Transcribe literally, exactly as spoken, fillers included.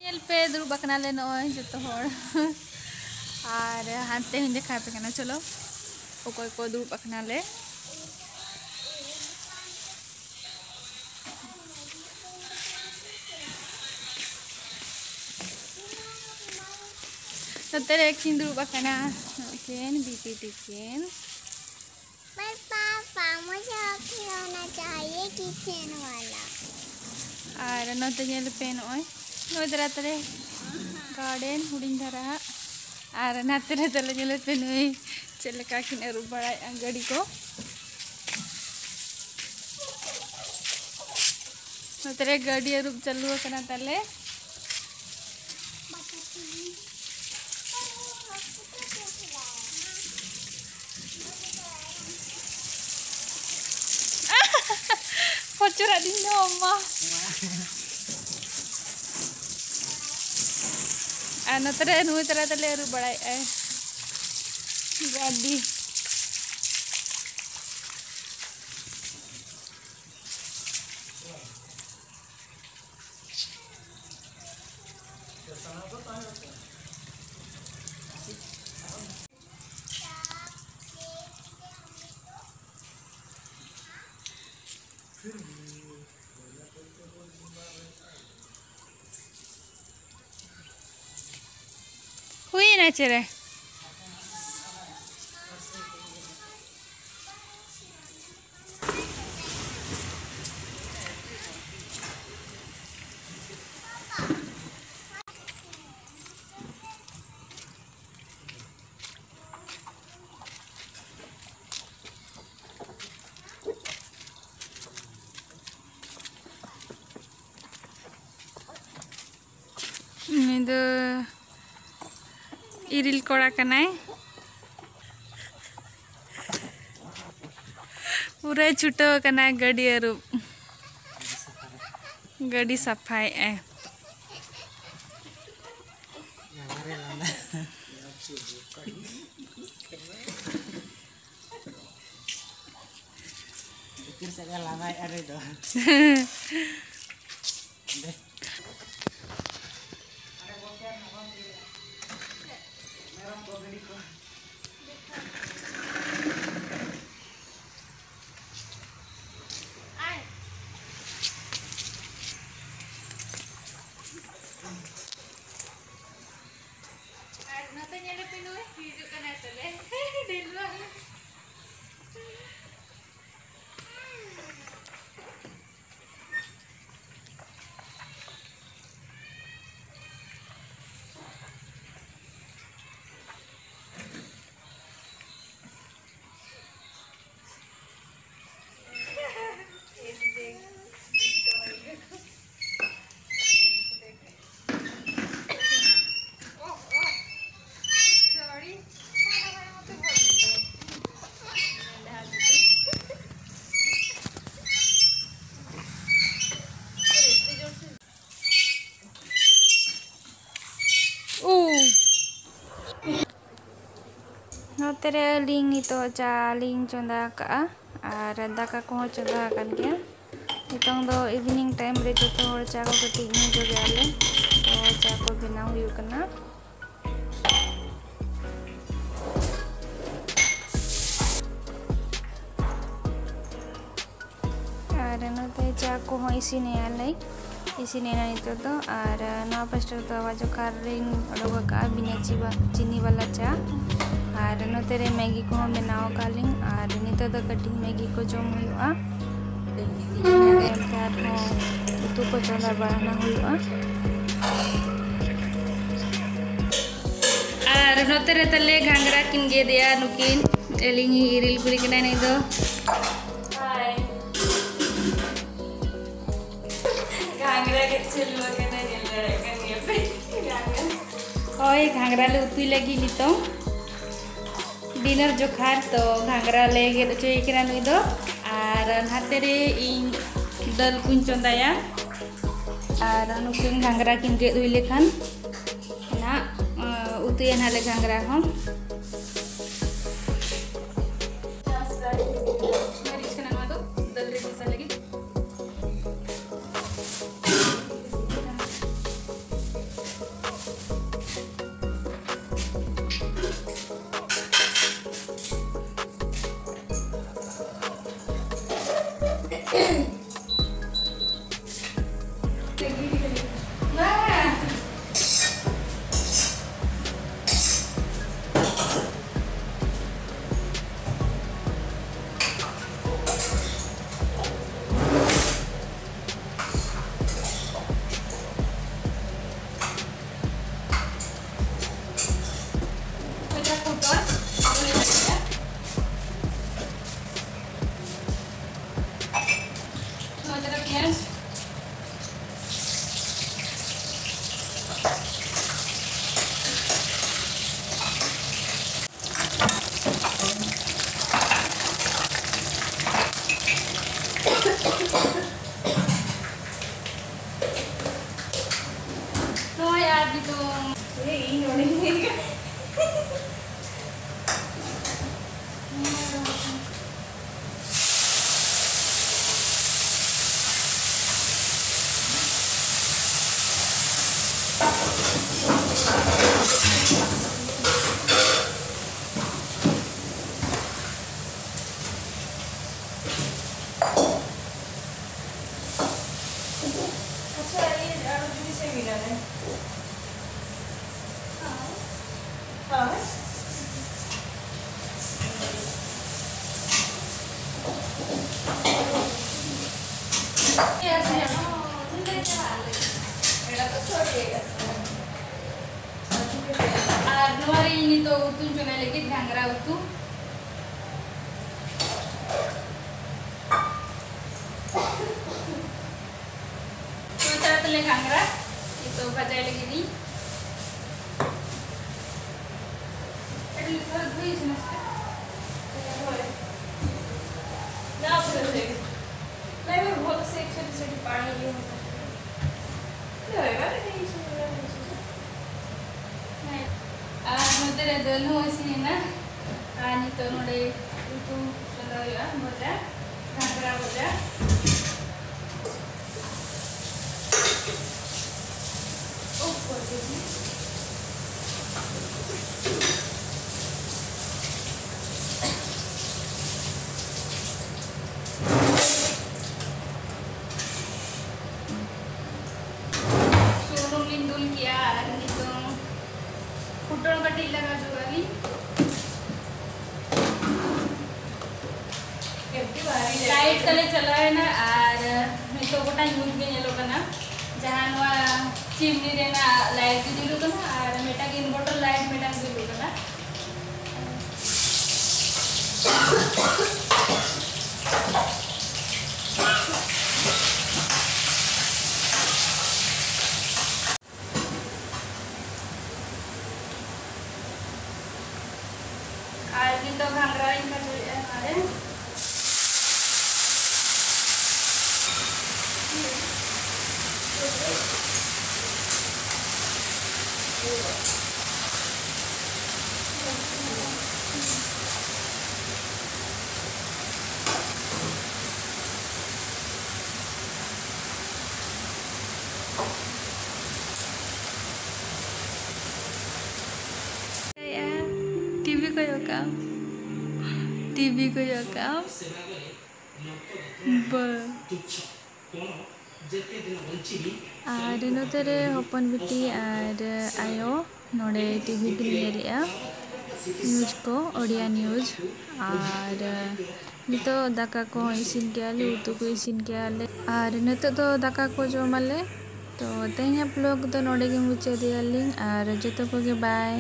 ᱧᱮᱞ ᱯᱮ, ᱫᱩᱲᱩᱵ ᱟᱠᱟᱱᱟᱞᱮ ᱱᱚᱜᱼᱚᱭ ᱡᱚᱛᱚ ᱦᱚᱲ᱾ ᱟᱨ ᱦᱟᱱᱛᱮ ᱦᱚᱸᱧ ᱫᱮᱠᱷᱟᱣ ᱟᱯᱮ ᱠᱟᱱᱟ, ᱪᱚᱞᱚ, ᱚᱠᱚᱭ ᱠᱚ ᱫᱩᱲᱩᱵ ᱟᱠᱟᱱᱟᱞᱮ᱾ ᱱᱚᱛᱮ ᱨᱮ ᱠᱤᱱ ᱫᱩᱲᱩᱵ ᱟᱠᱟᱱᱟ, ᱱᱩᱠᱤᱱ ᱵᱤᱴᱤ ᱛᱤᱠᱤᱱ᱾ पर पापा, मुझे खिलौना चाहिए किचन वाला। ᱟᱨ ᱱᱚᱛᱮ ᱧᱮᱞ ᱯᱮ, ᱱᱚᱜᱼᱚᱭ ᱱᱚᱜᱼᱚᱭ ᱫᱷᱟᱨᱟ ᱛᱟᱞᱮ ᱜᱟᱨᱰᱮᱱ ᱦᱩᱰᱤᱧ ᱫᱷᱟᱨᱟ ᱦᱟᱸᱜ᱾ ᱟᱨ ᱱᱟᱛᱮ ᱨᱮ ᱛᱟᱞᱮ ᱧᱮᱞ ᱯᱮ, ᱱᱩᱭ ᱪᱮᱫ ᱞᱮᱠᱟ ᱠᱤᱱ ᱟᱹᱨᱩᱵ ᱵᱟᱲᱟᱭᱮᱫᱼᱟ ᱜᱟᱹᱰᱤ ᱠᱚ᱾ ᱱᱚᱛᱮ ᱨᱮ ᱜᱟᱹᱰᱤ ᱟᱹᱨᱩᱵ ᱪᱟᱹᱞᱩ ᱟᱠᱟᱱᱟ ᱛᱟᱞᱮ᱾ ᱯᱚᱪᱚᱨᱟᱜ ᱫᱤᱱ ᱫᱚ ᱟᱢ ᱢᱟ᱾ ᱟᱨ ᱱᱚᱛᱮ ᱨᱮ ᱱᱩᱭ ᱛᱟᱨᱟ ᱛᱟᱞᱮ ᱟᱹᱨᱩᱵ ᱵᱟᱲᱟᱭᱮᱫᱼᱟᱭ ᱜᱟᱹᱰᱤ᱾ ᱦᱩᱭᱱᱟ ᱪᱮᱨᱮ᱾ ᱩᱱᱤ ᱫᱚ ᱤᱨᱤᱞ ᱠᱚᱲᱟ ᱠᱟᱱᱟᱭ᱾ ᱯᱩᱨᱟᱹᱭ ᱪᱷᱩᱴᱟᱹᱣ ᱟᱠᱟᱱᱟ ᱜᱟᱹᱰᱤ ᱟᱹᱨᱩᱵ᱾ ᱜᱟᱹᱰᱤ ᱥᱟᱯᱷᱟᱭᱮᱫᱼᱟᱭ᱾ ᱵᱷᱤᱛᱤᱨ ᱥᱮᱫ ᱮ ᱞᱟᱸᱫᱟᱭᱮᱫᱼᱟ ᱱᱩᱭ ᱫᱚ᱾ ᱫᱮ᱾ ᱦᱤᱡᱩᱜ ᱠᱟᱱᱟᱭ ᱛᱟᱞᱮ᱾ ᱰᱷᱮᱨ ᱫᱚ ᱵᱟᱝ᱾ ᱱᱚᱛᱮ ᱨᱮ ᱟᱹᱞᱤᱧ ᱱᱤᱛᱚᱜ ᱪᱟ ᱞᱤᱧ ᱪᱚᱸᱫᱟ ᱟᱠᱟᱫᱼᱟ ᱟᱨ ᱫᱟᱠᱟ ᱠᱚᱦᱚᱸ ᱪᱚᱸᱫᱟ ᱟᱠᱟᱱ ᱜᱮᱭᱟ᱾ ᱱᱤᱛᱚᱝ ᱫᱚ evening time ᱨᱮ ᱡᱚᱛᱚ ᱦᱚᱲ ᱪᱟ ᱠᱚ ᱠᱟᱹᱴᱤᱡ ᱧᱩ ᱡᱚᱜᱮ ᱟᱞᱮ, ᱛᱚ ᱪᱟ ᱠᱚ ᱵᱮᱱᱟᱣ ᱦᱩᱭᱩᱜ ᱠᱟᱱᱟ᱾ ᱟᱨ ᱱᱚᱛᱮ ᱪᱟ ᱠᱚᱦᱚᱸ ᱤᱥᱤᱱᱮᱜᱼᱟ ᱞᱮ, ᱤᱥᱤᱱᱮᱱᱟ ᱱᱤᱛᱚᱜ ᱫᱚ᱾ ᱟᱨ ᱱᱚᱣᱟ ᱯᱟᱥᱴᱟ ᱨᱮᱫᱚ ᱟᱵᱟᱨ ᱡᱚᱠᱷᱟᱨ ᱞᱤᱧ ᱚᱰᱚᱠ ᱟᱠᱟᱫᱼᱟ ᱵᱤᱱᱟᱹ ᱪᱤᱵᱟ-, ᱪᱤᱱᱤ ᱵᱟᱞᱟ ᱪᱟ᱾ ᱟᱨ ᱱᱚᱛᱮ ᱨᱮ ᱢᱮᱜᱤ ᱠᱚᱦᱚᱸ ᱵᱮᱱᱟᱣ ᱟᱠᱟᱫ ᱞᱤᱧ, ᱟᱨ ᱱᱤᱛᱚᱜ ᱫᱚ ᱠᱟᱹᱴᱤᱡ ᱢᱮᱜᱤ ᱠᱚ ᱡᱚᱢ ᱦᱩᱭᱩᱜᱼᱟ᱾ ᱤᱱᱟᱹ ᱛᱟᱭᱚᱢ ᱛᱮ ᱟᱨᱦᱚᱸ ᱩᱛᱩ ᱠᱚ ᱪᱚᱸᱫᱟ ᱵᱟᱲᱟ ᱦᱩᱭᱩᱜᱼᱟ᱾ ᱟᱨ ᱱᱚᱛᱮ ᱨᱮ ᱛᱟᱞᱮ ᱜᱷᱟᱸᱜᱽᱨᱟ ᱠᱤᱱ ᱜᱮᱫᱮᱜᱼᱟ ᱱᱩᱠᱤᱱ᱾ ᱟᱹᱞᱤᱧ ᱤᱨᱤᱞ ᱠᱩᱲᱤ ᱠᱟᱱᱟᱭ ᱱᱩᱭ ᱫᱚ᱾ ᱦᱟᱭ᱾ ᱜᱷᱟᱸᱜᱽᱨᱟ ᱜᱮᱫ ᱪᱟᱹᱞᱩ ᱟᱠᱟᱱᱟ, ᱧᱮᱞ ᱫᱟᱲᱮᱭᱟᱜ ᱠᱟᱱ ᱜᱮᱭᱟ ᱯᱮ᱾ ᱜᱷᱟᱸᱜᱽᱨᱟ᱾ ᱦᱳᱭ, ᱜᱷᱟᱸᱜᱽᱨᱟ ᱞᱮ ᱩᱛᱩᱭ ᱞᱟᱹᱜᱤᱫ ᱱᱤᱛᱚᱝ᱾ Dinner ᱡᱚᱠᱷᱟᱨ ᱛᱚ ᱜᱷᱟᱸᱜᱽᱨᱟ ᱞᱮ ᱜᱮᱫ ᱦᱚᱪᱚᱭᱮ ᱠᱟᱱᱟ ᱱᱩᱭ ᱫᱚ᱾ ᱟᱨ ᱱᱟᱛᱮ ᱨᱮ ᱤᱧ ᱫᱟᱹᱞ ᱠᱚᱧ ᱪᱚᱸᱫᱟᱭᱟ᱾ ᱟᱨ ᱱᱩᱠᱤᱱ ᱜᱷᱟᱸᱜᱽᱨᱟ ᱠᱤᱱ ᱜᱮᱫ ᱦᱩᱭ ᱞᱮᱠᱷᱟᱱ ᱱᱟᱜ, ᱟᱸ, ᱩᱛᱩᱭᱟ ᱱᱟᱜ ᱞᱮ ᱜᱷᱟᱸᱜᱽᱨᱟ ᱦᱚᱸ᱾ ᱢᱟᱹᱨᱤᱪ ᱠᱟᱱᱟ ᱱᱚᱣᱟ ᱫᱚ, ᱫᱟᱹᱞ ᱨᱮ ᱢᱮᱥᱟ ᱞᱟᱹᱜᱤᱫ᱾ ᱱᱤᱛᱚᱝ ᱦᱮᱸ, ᱤᱧ ᱱᱚᱰᱮᱧ ᱞᱟᱹᱭ ᱠᱟᱜ᱾ ᱟᱪᱪᱷᱟ, ᱤᱭᱟᱹ, ᱟᱨᱚ ᱡᱤᱱᱤᱥ ᱮᱢ ᱢᱮᱱᱟ ᱱᱮ᱾ ᱦᱳᱭ᱾ ᱟᱨ ᱱᱚᱣᱟ ᱨᱮ ᱤᱧ ᱱᱤᱛᱚᱜ ᱩᱛᱩᱧ ᱪᱚᱸᱫᱟᱭ ᱞᱟᱹᱜᱤᱫ ᱜᱷᱟᱸᱜᱽᱨᱟ ᱩᱛᱩ᱾ ᱛᱚ, ᱪᱟᱞᱟᱜ ᱛᱟᱞᱮ ᱜᱷᱟᱸᱜᱽᱨᱟ, ᱱᱤᱛᱚᱜ ᱵᱷᱟᱡᱟᱭ ᱞᱟᱹᱜᱤᱫ ᱤᱧ᱾ ᱟᱹᱰᱤ ᱵᱷᱟᱹᱜᱤ ᱡᱤᱱᱤᱥ ᱠᱟᱱᱟ᱾ ᱦᱳᱭ᱾ ᱱᱟ ᱵᱷᱟᱹᱜᱤ᱾ नहीं, मैं बहुत से एक छोटी छोटी पानी ये होता है। नहीं होएगा, नहीं, नहीं, नहीं, नहीं। ᱦᱮᱸ, ᱟᱨ ᱱᱚᱛᱮ ᱨᱮ ᱫᱟᱹᱞ ᱦᱚᱸ ᱤᱥᱤᱱ ᱮᱱᱟ᱾ ᱟᱨ ᱱᱤᱛᱚᱜ ᱱᱚᱰᱮ ᱩᱛᱩ ᱪᱚᱸᱫᱟ ᱦᱩᱭᱩᱜᱼᱟ, ᱵᱷᱚᱡᱟ, ᱜᱷᱟᱸᱜᱽᱨᱟ ᱵᱷᱚᱡᱟ᱾ ᱩᱯ ᱠᱚ ᱪᱮᱫ? ᱥᱩᱱᱩᱢ ᱞᱤᱧ ᱫᱩᱞ ᱠᱮᱜᱼᱟ ᱟᱨ ᱱᱤᱛᱚᱝ ᱯᱷᱩᱴᱚᱱ ᱠᱟᱹᱴᱤᱡ ᱞᱟᱜᱟᱣ ᱧᱚᱜ ᱟᱹᱞᱤᱧ᱾ ᱞᱟᱭᱤᱴ ᱛᱟᱞᱮ ᱪᱟᱞᱟᱣ ᱮᱱᱟ ᱟᱨ ᱱᱤᱛᱚᱜ ᱜᱚᱴᱟ ᱧᱩᱛ ᱜᱮ ᱧᱮᱞᱚᱜ ᱠᱟᱱᱟ᱾ ᱡᱟᱦᱟᱸ ᱱᱚᱣᱟ ᱪᱤᱢᱱᱤ ᱨᱮᱱᱟᱜ ᱞᱟᱭᱤᱴ ᱜᱮ ᱡᱩᱞᱩᱜ ᱠᱟᱱᱟ ᱟᱨ ᱢᱤᱫᱴᱟᱝ ᱤᱱᱵᱷᱟᱨᱴᱟᱨ ᱞᱟᱭᱤᱴ ᱢᱤᱫᱴᱟᱝ ᱡᱩᱞᱩᱜ ᱠᱟᱱᱟ᱾ ᱟᱨ ᱱᱤᱛᱚᱜ ᱜᱷᱟᱸᱜᱽᱨᱟᱧ ᱠᱷᱟᱸᱡᱚᱭᱮᱫᱼᱟ ᱱᱚᱣᱟ ᱨᱮ᱾ ᱴᱤᱵᱷᱤ ᱠᱚᱭᱚᱜ ᱠᱟᱜ ᱟᱢ? ᱴᱤᱵᱷᱤ ᱠᱚᱭᱚᱜ ᱠᱟᱜ ᱟᱢ? ᱵᱟᱝ᱾ ᱟᱨ ᱱᱚᱛᱮ ᱨᱮ ᱦᱚᱯᱚᱱ ᱵᱤᱴᱤ ᱟᱨ ᱟᱭᱳ ᱱᱚᱰᱮ ᱴᱤᱵᱷᱤ ᱠᱤᱱ ᱧᱮᱞᱮᱜᱼᱟ, ᱱᱤᱭᱩᱡᱽ ᱠᱚ, ᱳᱰᱤᱭᱟ ᱱᱤᱭᱩᱡᱽ᱾ ᱟᱨ ᱱᱤᱛᱚᱜ ᱫᱟᱠᱟ ᱠᱚᱦᱚᱸ ᱤᱥᱤᱱ ᱠᱮᱜᱼᱟ ᱞᱮ, ᱩᱛᱩ ᱠᱚ ᱤᱥᱤᱱ ᱠᱮᱜᱼᱟ ᱞᱮ᱾ ᱟᱨ ᱱᱤᱛᱚᱜ ᱫᱚ ᱫᱟᱠᱟ ᱠᱚ ᱡᱚᱢᱟᱞᱮ᱾ ᱛᱚ ᱛᱮᱦᱮᱧᱟᱜ ᱵᱞᱚᱜ ᱫᱚ ᱱᱚᱰᱮ ᱜᱮ ᱢᱩᱪᱟᱹᱫᱮᱜᱼᱟ ᱞᱤᱧ, ᱟᱨ ᱡᱚᱛᱚ ᱠᱚᱜᱮ ᱵᱟᱭ᱾